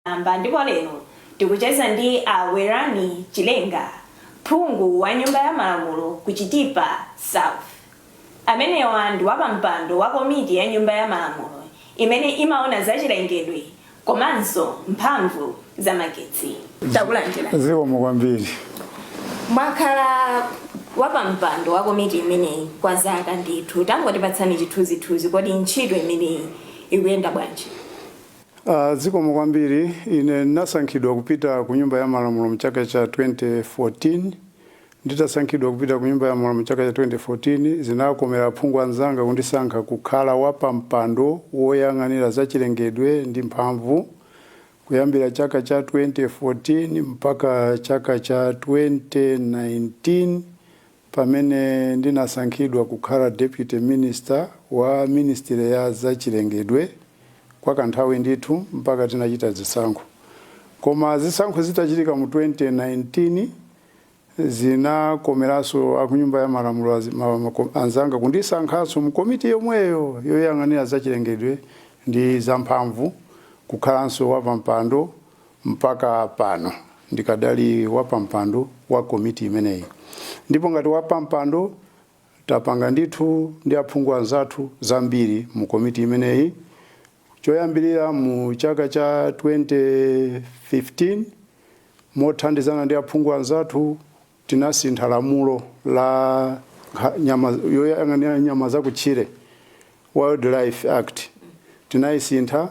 Amba ndipo lero tikucheza ndi a Werani Chilenga, phungu wa Nyumba ya Malamulo ku Chitipa South. Amenewa ndi wapampando wa komiti ya Nyumba ya Malamulo imene imaona zachilengedwe komanso mphamvu za magetsi. Takulandirani. Zikomo kwambiri. Mwakhala wapampando wa komiti imeneyi kwa zaka ndithu. Tangotipatsani chithunzithunzi, kodi ntchito imeneyi ikuyenda bwanji? Zikomo kwambiri. Ine ndinasankhidwa kupita ku Nyumba ya Malamulo mchaka cha 2014. Nditasankhidwa kupita ku Nyumba ya Malamulo mchaka cha 2014, zinakomera aphungu anzanga kundisankha kukhala wapampando woyang'anira zachilengedwe ndi mphamvu kuyambira chaka cha 2014 mpaka chaka cha 2019, pamene ndinasankhidwa kukhala deputy minister wa ministry ya zachilengedwe kwa kanthawi ndithu mpaka tinachita zisankho. Koma zisankho zitachitika mu 2019, zinakomeranso akunyumba ya malamulo anzanga kundisankhanso mu komiti yomweyo yoyang'anira zachilengedwe ndi zamphamvu kukhalanso wapampando. Mpaka pano ndikadali wapampando wa komiti imeneyi, ndipo ngati wapampando tapanga ndithu ndi aphungu anzathu zambiri mu komiti imeneyi. Choyambirira, mu chaka cha 2015, mothandizana ndi aphungu anzathu, tinasintha lamulo la nyama yoyang'anira nyama zakutchire, Wildlife Act. Tinayisintha.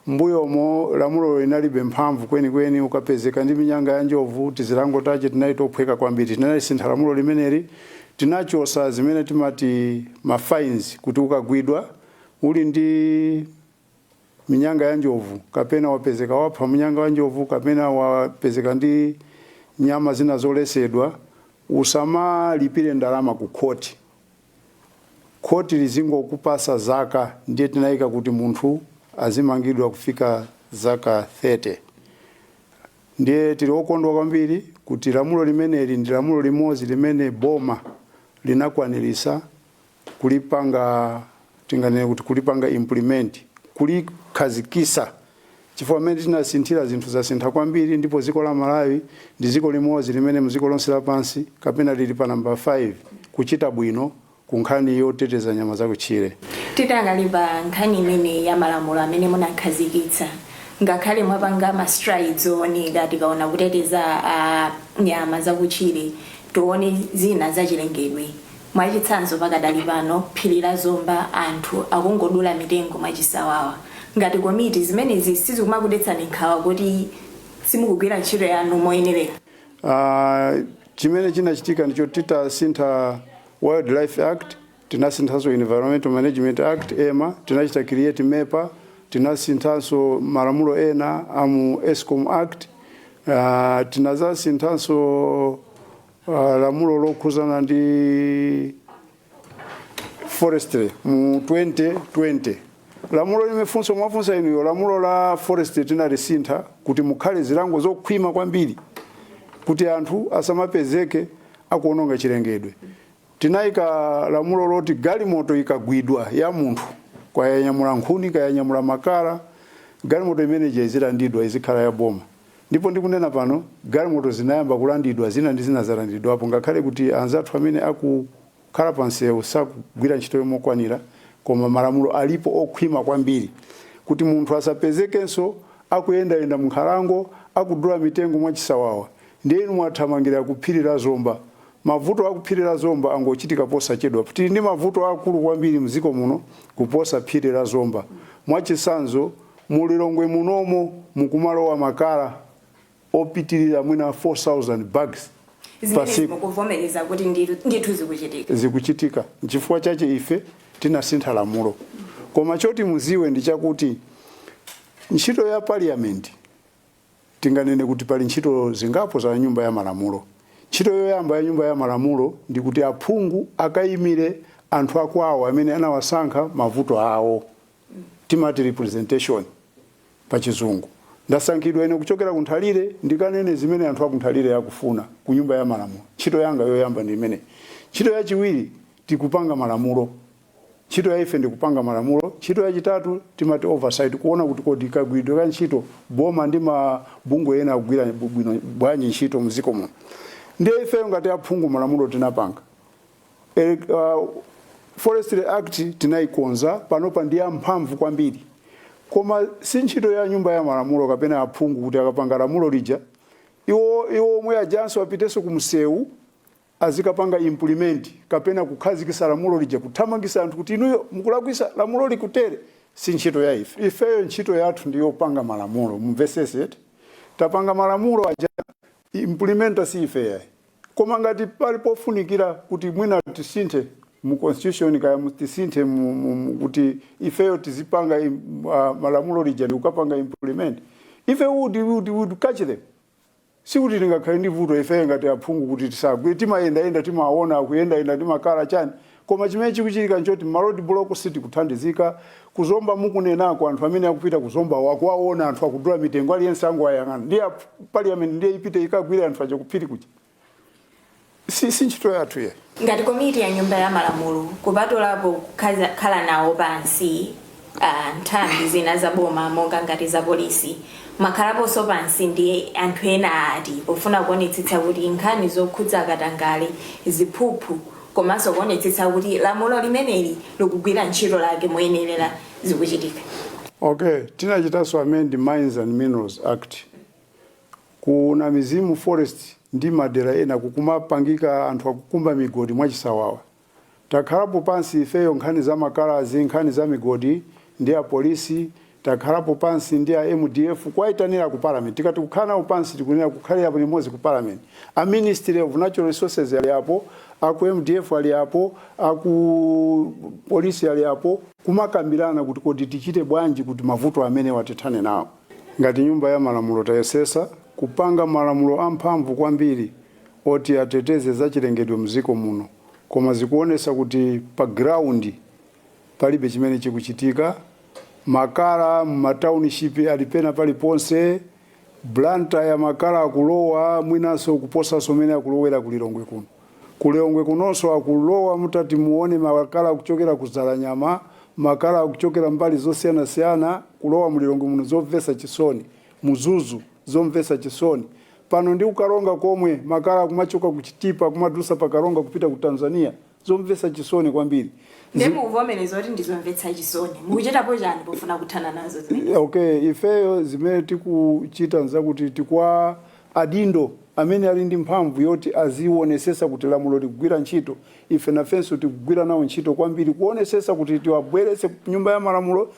Mbuyomo lamulo linalibe mphamvu kwenikweni. Ukapezeka ndi minyanga ya njovu, tizilango tache tinali tophweka kwambiri. Tinalisintha lamulo limeneli, tinachosa zimene timati ma fines, kuti ukagwidwa uli ndi minyanga ya njovu kapena wapezeka wapha mnyanga wa njovu kapena wapezeka ndi nyama zina zolesedwa, usamalipire ndalama ku khoti, khoti lizingokupasa zaka. Ndiye tinayika kuti munthu azimangidwa kufika zaka 30. Ndiye tili okondwa kwambiri kuti lamulo limeneli ndi lamulo limodzi limene boma linakwanirisa kulipanga, tinganene kuti kulipanga implement, kulikhazikisa, chifukwa mmene tinasinthira zinthu zasintha kwambiri. Ndipo dziko la Malawi ndi dziko limodzi limene mdziko lonse lapansi kapena lili pa namba 5 kuchita bwino ku nkhani yoteteza nyama zakutchire. Titakali pa nkhani imene ya malamulo amene munakhazikitsa, ngakhale mwapanga ma strides ooneka tikaona kuteteza nyama zakutchire, tione zina zachilengedwe. Mwachitsanzo, pakadali pano phiri la Zomba anthu akungodula mitengo mwachisawawa. Ngati komiti, zimenezi sizikumakudetsani nkhawa kuti simukugwira ntchito yanu moyenerera? Chimene chinachitika ndicho titasintha Wildlife Act, tinasinthanso Environmental Management Act, EMA, tinachita create MEPA, tinasinthanso malamulo ena amu ESCOM Act, tinazasinthanso lamulo lokhuzana ndi forestry mu 2020. Lamulo limene funso mwafunsa inuyo, lamulo la forestry, tinalisintha kuti mukhale zilango zokhwima kwambiri kuti anthu asamapezeke akuononga chilengedwe. Tinayika lamulo loti galimoto ikagwidwa ya munthu, kayanyamula nkhuni, kayanyamula makala, galimoto imeneja izilandidwa, izikhala ya boma. Ndipo ndikunena pano galimoto zinayamba kulandidwa, zina ndi zina zalandidwapo, ngakhale kuti anzathu amene akukhala pansewu sakugwira ntchito yomokwanira. Koma malamulo alipo okhwima kwambiri kuti munthu asapezekenso akuyendayenda munkhalango akudula mitengo mwachisawawa. Ndiye inu mwathamangira ku phiri la Zomba. Mavuto akuphiri la Zomba angochitika posachedwa. Tili ndi mavuto akulu kwambiri mdziko muno kuposa phiri la Zomba. Mwachisanzo, mulilongwe munomo mukumalowa makala opitirira mwina 4000 bags Zimene pasiku. Mukuvomereza kuti ndithu zikuchitika? Zikuchitika. Nchifukwa chache ife tinasintha lamulo. Koma choti muziwe ndi chakuti ntchito ya parliament, tinganene kuti pali ntchito zingapo za Nyumba ya Malamulo. Ntchito yoyamba ya Nyumba ya Malamulo ndi kuti aphungu akayimire anthu akwawo amene anawasankha, mavuto awo. Timati representation pa Chizungu. Ndasankhidwa ine kuchokera ku Nthalire, ndikanene zimene anthu aku Nthalire akufuna ku Nyumba ya Malamulo. Ntchito yanga yoyamba ndi imene. Ntchito yachiwiri, tikupanga malamulo. Ntchito ya ife ndi kupanga malamulo. Ntchito yachitatu timati oversight, kuona kuti kodi kagwiridwe ka ntchito boma ndi mabungwe ena akugwira bwino bwanji ntchito mdziko muno. Ndiye ifeyo ngati aphungu, malamulo tinapanga. Forestry Act tinayikonza, panopa ndi yamphamvu kwambiri. Koma si ntchito ya nyumba ya malamulo kapena aphungu kuti akapanga lamulo lija, iwo omwe ajanso apitenso kumsewu azikapanga implement kapena kukhazikisa lamulo lija, kuthamangisa anthu kuti inuyo mukulakwisa, lamulo likutere. Si ntchito ya ife. Ifeyo ntchito yathu ndiyopanga malamulo. Mumvesese, tapanga malamulo aja, implementer si ife yayi. Koma ngati pali pofunikira kuti mwina tisinthe mu constitution, kaya tisinthe kuti ifeyo tizipanga malamulo lija ndi kukapanga implement, ife would catch them. Sikuti tingakhale ndi vuto ifeyo ngati aphungu kuti tisagwire. Timayendayenda, timaona akuyendayenda ndi makala chani. Koma chimene chikuchitika nchoti ma road block sitikuthandizika. Kuzomba mukunenako, anthu amene akupita kuzomba wakuwaona anthu akudula mitengo, aliyense angoayang'ana. Ndiye parliament ndiye ipite ikagwire anthu aja kuphiri kuja? Si ntchito yathu ye. Ngati komiti ya nyumba ya malamulo, kupatulapo kukhala nawo pansi nthambi zina za boma monga ngati za polisi, makhalaponso pansi ndi anthu ena ati pofuna kuonetsetsa kuti nkhani zokhudza katangale, ziphuphu, komanso kuonetsetsa kuti lamulo limeneli likugwira ntchito lake moyenerera zikuchitika? Okay, tinachitanso amend Mines and Minerals Act. Kuna Mizimu Forest ndi madera ena kukumapangika anthu akukumba migodi mwachisawawa. Takhalapo pansi ifeyo nkhani za makalazi, nkhani za migodi, ndi a polisi. Takhalapo pansi ndi a MDF, kuwayitanira ku parliament. Tikati kukhala nawo pansi, tikunena kukhalira limodzi ku parliament. A Ministry of Natural Resources ali apo, aku MDF ali apo, aku polisi ali apo, kumakambirana kuti kodi tichite bwanji kuti mavuto amene watithane nawo. Ngati nyumba ya malamulo tayesesa kupanga malamulo amphamvu kwambiri oti ateteze zachilengedwe mdziko muno, koma zikuonesa kuti pa ground palibe chimene chikuchitika. Makala muma township ali pena paliponse. Blantyre ya makala akulowa, mwinanso kuposanso mene akulowera kulilongwe kuno. Kulilongwe kunonso akulowa. Mutati muone, makala akuchokera ku Dzalanyama, makala akuchokera mbali zosiyanasiyana kulowa mulilongwe muno. Zomvetsa chisoni. Mzuzu, zomvetsa chisoni. Pano ndi kukaronga komwe, makala akumachoka kuchitipa, kumadusa pakaronga kupita ku Tanzania. Zomvetsa chisoni kwambiri. Ndiye mukuvomereza kuti ndizomvetsa chisoni. Mukuchitapo chani pofuna kuthana nazo zimene? Okay, ifeyo zimene tikuchita nzakuti tikwa adindo amene ali ndi mphamvu yoti azionesesa kuti lamulo likugwira ntchito, ife nafenso tikugwira nawo ntchito kwambiri kuonesesa kuti tiwabweretse ku nyumba ya malamulo,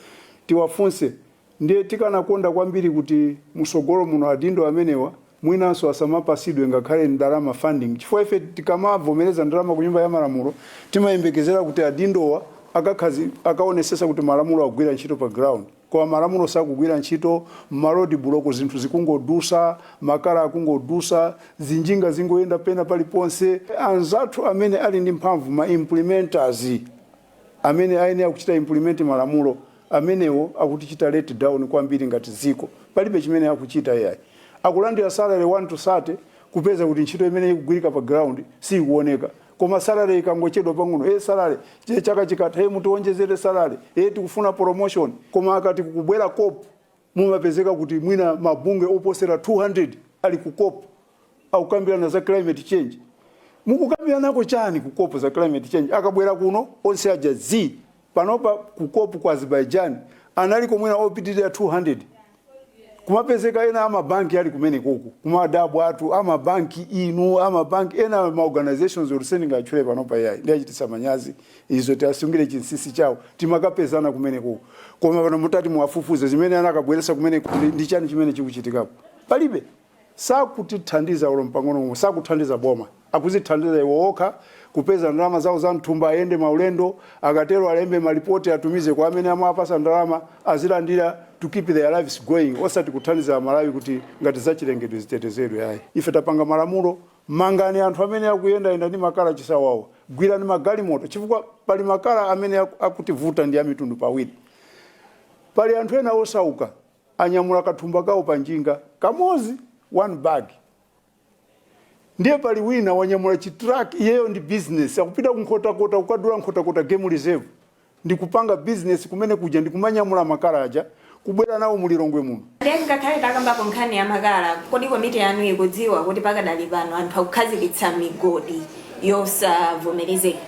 tiwafunse. Ndiye tikanakonda kwambiri kuti musogolo muno adindo amenewa mwinanso asamapasidwe ngakhale ndalama, funding, chifukwa ife tikamavomereza ndalama ku nyumba ya malamulo, timayembekezera kuti adindowa akakhazi akaonesesa kuti malamulo agwira ntchito pa ground. Koma malamulo sakugwira ntchito. Ma road block zinthu zikungodusa, makala akungodusa, zinjinga zingoyenda pena paliponse. Anzathu amene ali ndi mphamvu, ma implementers amene ayenera kuchita implement malamulo amenewo, akutichita let down kwambiri ngati dziko. Palibe chimene akuchita iyayi. Akulandira salary 1 to 30, kupeza kuti ntchito imene ikugwirika pa ground sikuoneka. Koma salary ikangochedwa pang'ono, salary che chaka chikatha, mutiwonjezere salary, tikufuna promotion. Koma akati kukubwera COP, mumapezeka kuti mwina mabungwe oposera 200 ali ku COP akukambirana za climate change. Mukukambiranako chani ku COP za climate change? Akabwera kuno onse aja z panopa ku COP ku Azerbaijan analiko mwina opitirira 200. Kumapezeka ena amabanki ali kumene kuku, kumadabwa atu amabanki inu, amabanki ena, ma organizations otisendingatchule panopa yayi, ndiyachitisa manyazi izo, tiasungire chinsinsi chawo. Timakapezana kumene kuku. Koma pano mutati muwafufuze zimene anakabweresa kumene ndi chani chimene chikuchitikapo, palibe. Sakutithandiza ulo mpang'ono pomwe. Sakuthandiza boma, akuzithandiza iwo okha kupeza ndalama zawo za mthumba, ayende maulendo, akatero alembe malipoti, atumize kwa amene amawapasa ndalama, azilandira to keep their lives going, osati kuthandiza Amalawi kuti ngati zachilengedwe zitetezedwe ayi. Ife tapanga malamulo, mangani anthu amene akuyendayenda ndi makala chisawawa, gwirani magalimoto, chifukwa pali makala amene akutivuta ndi amitundu pawiri. Pali anthu ena osauka anyamula kathumba kawo pa njinga kamozi, one bag. Ndiye pali wina wanyamula chi truck, iyeyo ndi business, akupita kunkhotakota kukadula Nkhotakota Game Reserve. Ndikupanga business kumene kuja, ndikumanyamula makala aja kubwera nawo mulilongwe muno. Ndiye ngakhale takambapo nkhani ya makala, kodi komiti yanu ikudziwa kuti pakadali pano anthu akukhazikitsa migodi yosavomerezeka?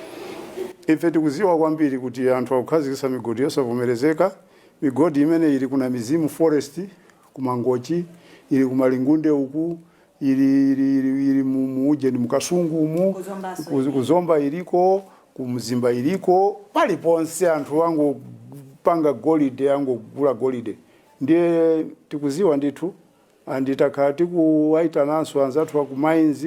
Ife tikuziwa kwambiri kuti anthu akukhazikitsa migodi yosavomerezeka. Migodi imene ili kuna Mizimu Forest kumangochi, ili kumalingunde uku, ili muujeni mukasungu umu. Kuzombaso. Kuzomba iliko, kumzimba iliko, paliponse anthu angopanga golide, angogula golide. Ndiye tikuziwa ndithu, anditakhala tikuwaitananso anzathu aku mines.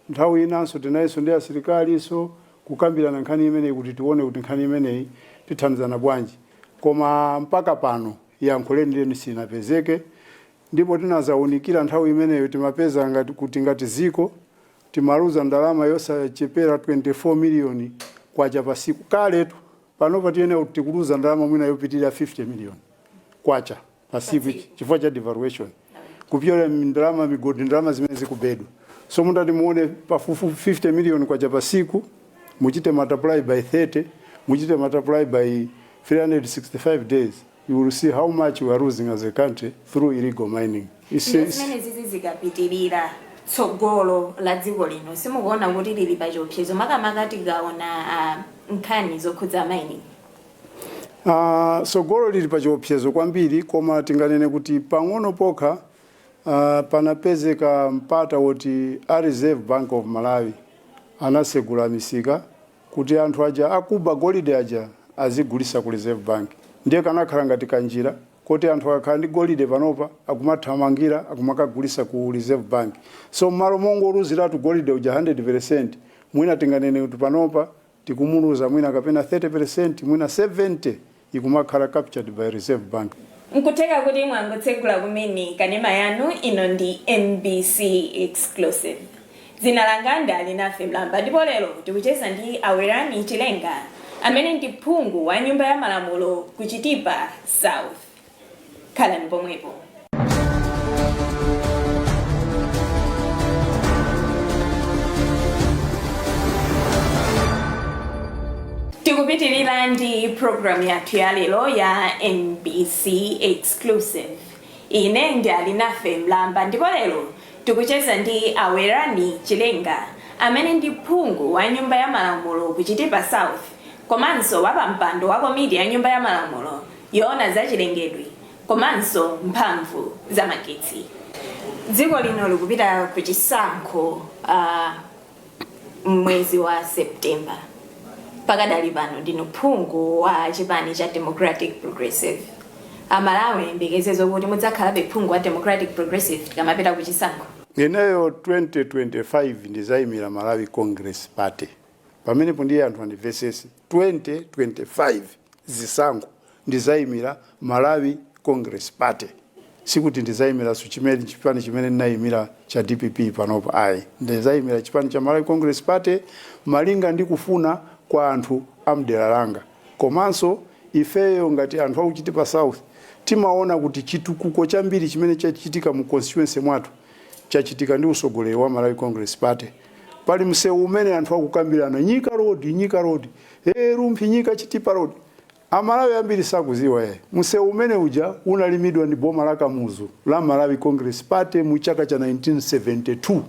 Nthawi inanso tinayinso ndi asilikaliso kukambirana nkhani imeneyi kuti tione kuti nkhani imeneyi tithandizana bwanji, koma mpaka pano yankho lenileni silinapezeke. Ndipo tinazawunikira nthawi imeneyo, timapeza ngati kuti ngati ziko timaluza ndalama yosachepera 24 miliyoni kwacha pasiku kaletu. Panopa tiyene kuti tikuluza ndalama mwina yopitirira 50 miliyoni kwacha pasiku chifukwa cha devaluation, kupyola ndalama migodi, ndalama zimene zikubedwa. So mutati muone pafupifupi 50 miliyoni kwacha pasiku, muchite multiply by 30, muchite multiply by 365 days, you will see how much we are losing as a country through illegal mining. Ndiye zimene zizi zikapitirira, tsogolo la dziko lino simukuona kuti lili pa chiopsezo, makamaka tikaona nkhani zokhudza mining? Tsogolo lili pa chiopsezo kwambiri, koma tinganene kuti pang'ono pokha panapezeka mpata woti a Reserve Bank of Malawi anasegula misika kuti anthu aja akuba golide aja azigulisa ku Reserve Bank. Ndiye kanakhala ngati kanjira kuti anthu akakhala ndi golide panopa akumathamangira akumakagulisa ku Reserve Bank. So mmalo mongoluziratu golide uja 100%, mwina tinganene kuti panopa tikumuluza mwina kapena 30%, mwina 70 ikumakhala captured by Reserve Bank. Nkutheka kuti mwangotsegula kumene kanema yanu, ino ndi MBC Exclusive. Dzina langa ndi Alinafe Mlamba, ndipo lero tikucheza ndi Awerani Chilenga amene ndi phungu wa nyumba ya malamulo ku Chitipa South. Khalani pomwepo. Tikupitirira ndi program yathu ya lero ya MBC Exclusive. Ine ndi Alinafe Mlamba, ndipo lero tikucheza ndi Awerani Chilenga amene ndi phungu wa nyumba ya malamulo ku Chitipa South, komanso wapampando wa komiti ya nyumba ya malamulo yoona zachilengedwe komanso mphamvu za magetsi. Dziko lino likupita ku chisankho mwezi wa September. Pakadali pano ndinu phungu wa chipani cha Democratic Progressive. Amalawi ayembekeze zokuti mudzakhalabe phungu wa Democratic Progressive tikamapita ku chisankho? Ineyo 2025 ndizayimira Malawi Congress Party. Pamenepo ndiye anthu andimvesese. 2025 zisankho ndizayimira Malawi Congress Party, sikuti ndizayimiranso chimene chipani chimene ndinayimira cha DPP panopa, ayi. Ndizayimira chipani cha Malawi Congress Party malinga ndi kufuna kwa anthu amdera langa. Komanso ifeyo ngati anthu akuchitipa South timaona kuti chitukuko chambiri chimene chachitika mu constituency mwathu chachitika ndi usogoleri wa Malawi Congress Party. Pali msewu umene anthu akukambirana, Nyika Road, Nyika Road, hey, Rumphi Nyika Chitipa Road. Amalawi ambiri sakuziwa ye msewu umene uja unalimidwa ndi boma la Kamuzu la Malawi Congress Party mu chaka cha 1972.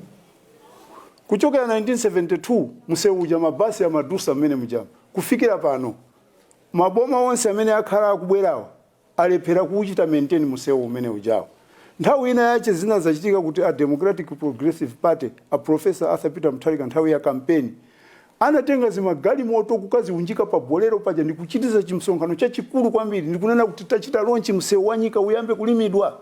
Kuchokera 1972 msewu uja mabasi amadusa mmene mujama kufikira pano. Maboma onse amene akhala akubwerawa alephera kuuchita maintain msewu umene ujawo. Nthawi ina yache zina zachitika kuti a Democratic Progressive Party, a Professor Arthur Peter Mutharika, nthawi ya kampeni anatenga zimagalimoto kukaziunjika pa Bolero paja ndikuchitiza chimsonkhano chachikulu kwambiri ndikunena kuti tachita launch msewu wa Nyika uyambe kulimidwa.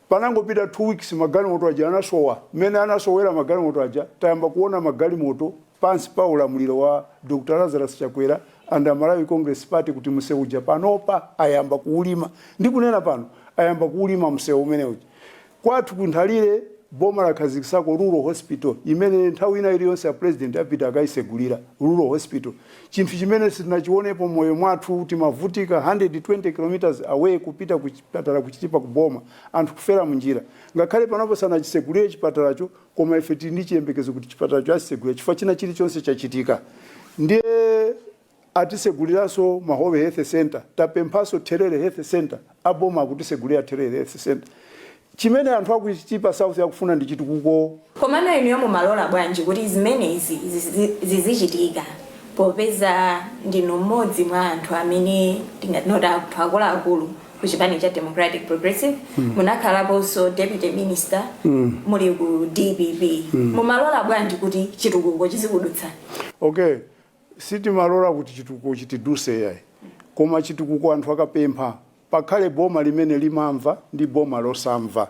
Panangopita 2 weeks magalimoto aja anasowa. Mmene anasowera magalimoto aja, tayamba kuona magalimoto pansi pa ulamuliro wa Dr Lazarus Chakwera and Malawi Congress Party kuti msewu uja panopa ayamba kuulima. Ndikunena pano ayamba kuulima msewu umene uja. Kwathu kunthalire boma lakhazikisako rural hospital imene nthawi ina iliyonse ya president apita akayisegulira rural hospital, chinthu chimene sitinachionepo moyo mwathu. Timavutika 120 km away kupita ku chipatala kuchitipa kuboma, anthu kufera munjira. Ngakhale panopo sanachisegulire chipatalacho, koma ife tili ndi chiyembekezo kuti chipatalacho achisegulira chifukwa china chilichonse chachitika. Ndiye Atiseguliranso Mahobe Health Center, tapemphanso Therere Health Center, aboma akutisegulira Therere Health Center. Chimene anthu aku Chitipa South akufuna ndi chitukuko. Komano inuyo mumalola bwanji kuti zimenezi zizichitika, popeza ndinu mmodzi mwa anthu amene tingatinoti anthu akuluakulu ku chipani cha Democratic Progressive, munakhalaponso deputy minister muli ku DPP? Mumalola bwanji kuti chitukuko chizikudutsani? Okay, sitimalola kuti chitukuko chitiduse yayi, koma chitukuko anthu akapempha, pakhale boma limene limamva ndi boma losamva,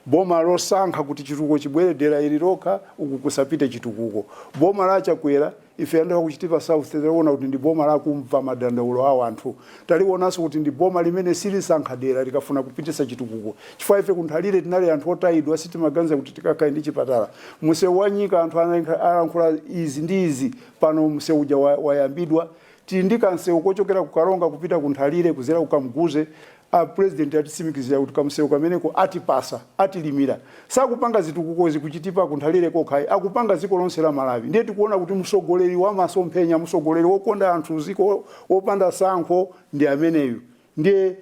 boma losankha kuti chitukuko chibwere dera ili lokha, uku kusapite chitukuko. Boma la Chakwera, ife anthu aku Chitipa South taliona kuti ndi boma lakumva madandaulo awo anthu. Talionanso kuti ndi boma limene silisankha dera likafuna kupitisa chitukuko, chifukwa ife ku Nthalire tinali anthu otayidwa, sitimaganiza kuti tikakhale ndi chipatala. Msewu wa nyika, anthu alankhula izi ndi izi, pano msewu uja wayambidwa. Tili ndi kamsewu kochokera ku Karonga kupita ku Nthalire kuzera ku Kamguze. A president atitsimikizira kuti kamsewu kameneko atipasa, atilimira. Sakupanga zitukukozi ku Chitipa, ku Nthalire kokhayi, akupanga dziko lonse la Malawi. Ndiye tikuona kuti msogoleri wamasomphenya, msogoleri wokonda anthu ziko, wopanda sankho ndi ameneyu. Ndiye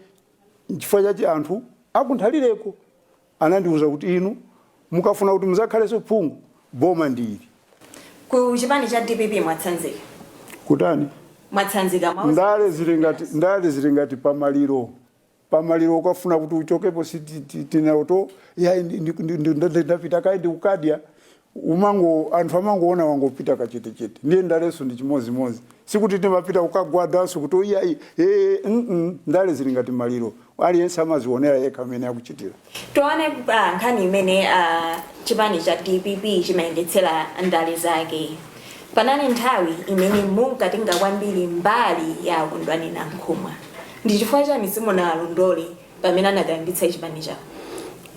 chifukwa chachi anthu aku Nthalireko anandiuza kuti inu mukafuna kuti muzakhalenso phungu, boma ndi ili. Ku chipani cha DPP mwatsanzika? Kutani? Mwatsanzika mwa Ndale zili ngati pamaliro. Pamaliro ukafuna kuti uchokepo, si tinaoto ya ndapita kayi ndikukadya, umango anthu amangoona wangopita kachetechete. Ndiye ndalenso ndi chimozimozi, sikuti timapita kukagwadanso kuti iyayi ndale zili ngati maliro, aliyense amazionera yekha amene akuchitira. Tione nkhani imene chipani cha DPP chimayendetsera ndale zake. Panali nthawi imene munkatenga kwambiri mbali ya Akondwani Nankhumwa. Ndi chifukwa chani simunalondole pamene anakayambitsa chipani chawo?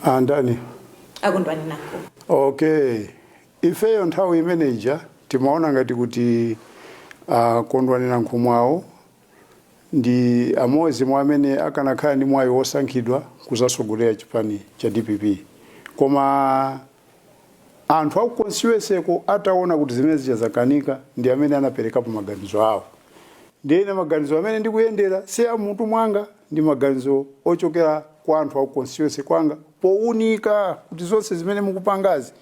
Andani? Akondwani Nankhumwa. Okay, ifeyo nthawi imeneja timaona ngati kuti Kondwani Nankhumwawo ndi amodzi mwa amene akanakhala ndi mwayi wosankhidwa kuzasogolera chipani cha DPP, koma anthu aku constituency ataona kuti zimene zija zakanika, ndi amene anaperekapo maganizo awo. Ndiye ine maganizo amene ndikuyendera si a mutu mwanga, ndi maganizo ochokera kwa anthu aku constituency kwanga, powunika kuti zonse zimene mukupangazi,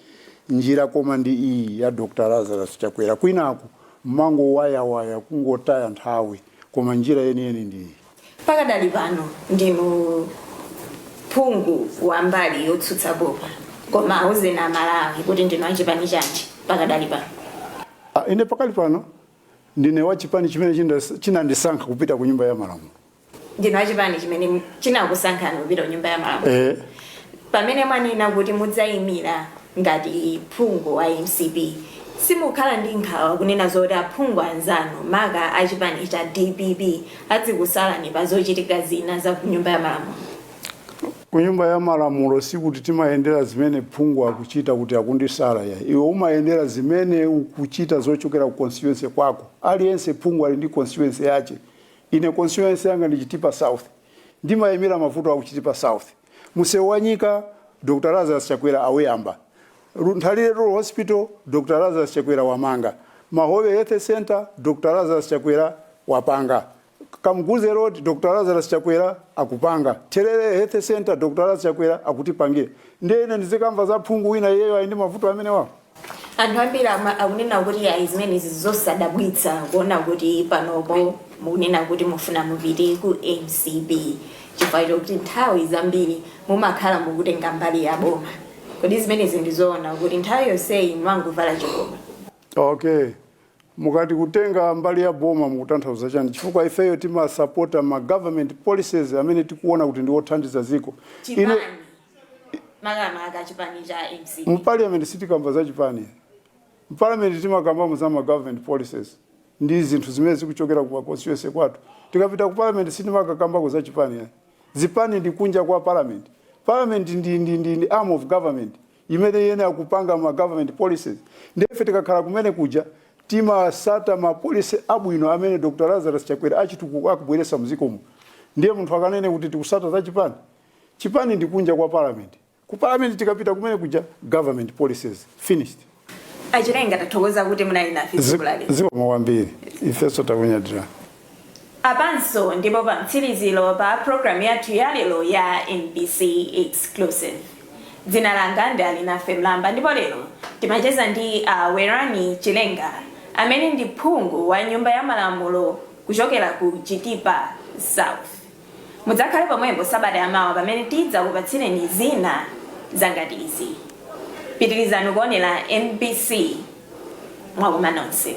njira koma ndi iyi ya Dr Lazarus Chakwera. Kwinaku mangowayawaya, kungotaya nthawi, koma njira yeniyeni ndi iyi. Pakadali pano ndinu phungu wa mbali yotsutsa boma, koma auzeni Amalawi kuti ndinu achipani chanji pakadali pano. Ah, ine pakali pano ndine wa chipani chimene chinandisankha kupita ku Nyumba ya Malamulo. Ndinu achipani chimene chinakusankhani kupita ku Nyumba ya Malamulo? Eh. Pamene mwanena kuti mudzayimira ngati phungu wa MCP, simukhala ndi nkhawa kunena zoti aphungu anzanu, maka achipani cha DPP, azikusalani pa zochitika zina za ku Nyumba ya Malamulo? Ku Nyumba ya Malamulo sikuti timayendera zimene phungu akuchita kuti akundisala ya. Iwe umayendera zimene ukuchita zochokera ku constituency kwako. Aliyense phungu ali ndi constituency yache. Ine constituency yanga ndi Chitipa South, ndimayimira mavuto aku Chitipa South. Msewu wa nyika, Dr Lazarus Chakwera awuyamba. Nthalire Rural Hospital, Dr Lazarus Chakwera wamanga. Mahobe Health Center, Dr Lazarus Chakwera wapanga. Kamguze Road, Dr Lazarus Chakwera akupanga. Therere Health Center, Dr Lazarus Chakwera akutipangira. Ndiye ine ndizikamva za phungu wina, iyeyo ali ndi mavuto amene wawo? Anthu ambiri akunena kuti ayi, zimenezi zosadabwitsa kuona kuti panopo mukunena kuti mufuna mupite ku MCP chifukwa chokuti nthawi zambiri mumakhala mukutenga mbali ya boma. Kodi zimenezi ndizoona kuti nthawi yonseyi mumangovala chikopa? Okay, mukati kutenga mbali ya boma mukutanthauza chani? Chifukwa ifeyo timasapota ma government policies amene tikuona kuti ndi othandiza dziko. Chipani, makamaka chipani cha MCP. Mu parliament sitikamba za chipani. Mu parliament timakambamo za ma government policies ndi zinthu zimene zikuchokera ku constituency kwathu. Tikapita ku parliament sitimakakambako za chipani yayi. Zipani ndi kunja kwa parliament. Parliament ndi arm of government imene yene akupanga ma government policies. Ndiye ife tikakhala kumene kuja timasata ma policy abwino amene Dr Lazarus Chakwera achitukuko akubweresa mdzikomo. Ndiye munthu akanene kuti tikusata za chipani, chipani ndi kunja kwa parliament. Ku parliament tikapita kumene kuja, government policies, finished. Achilenga, tathokoza kuti munali nafe tsiku la lero. Zikomo kwambiri, ifenso takunyadira. Apanso ndipo pa mtsiriziro pa programu yathu ya lero ya MBC Exclusive. Dzina langa ndi Alinafe Mlamba, ndipo lero timacheza ndi Werani Chilenga, amene ndi phungu wa Nyumba ya Malamulo kuchokera ku Chitipa South. Mudzakhale pomwepo sabata yamawa pamene tidzakupatsireni zina zangati izi. Pitirizani kuonera MBC. Mwakoma nonse.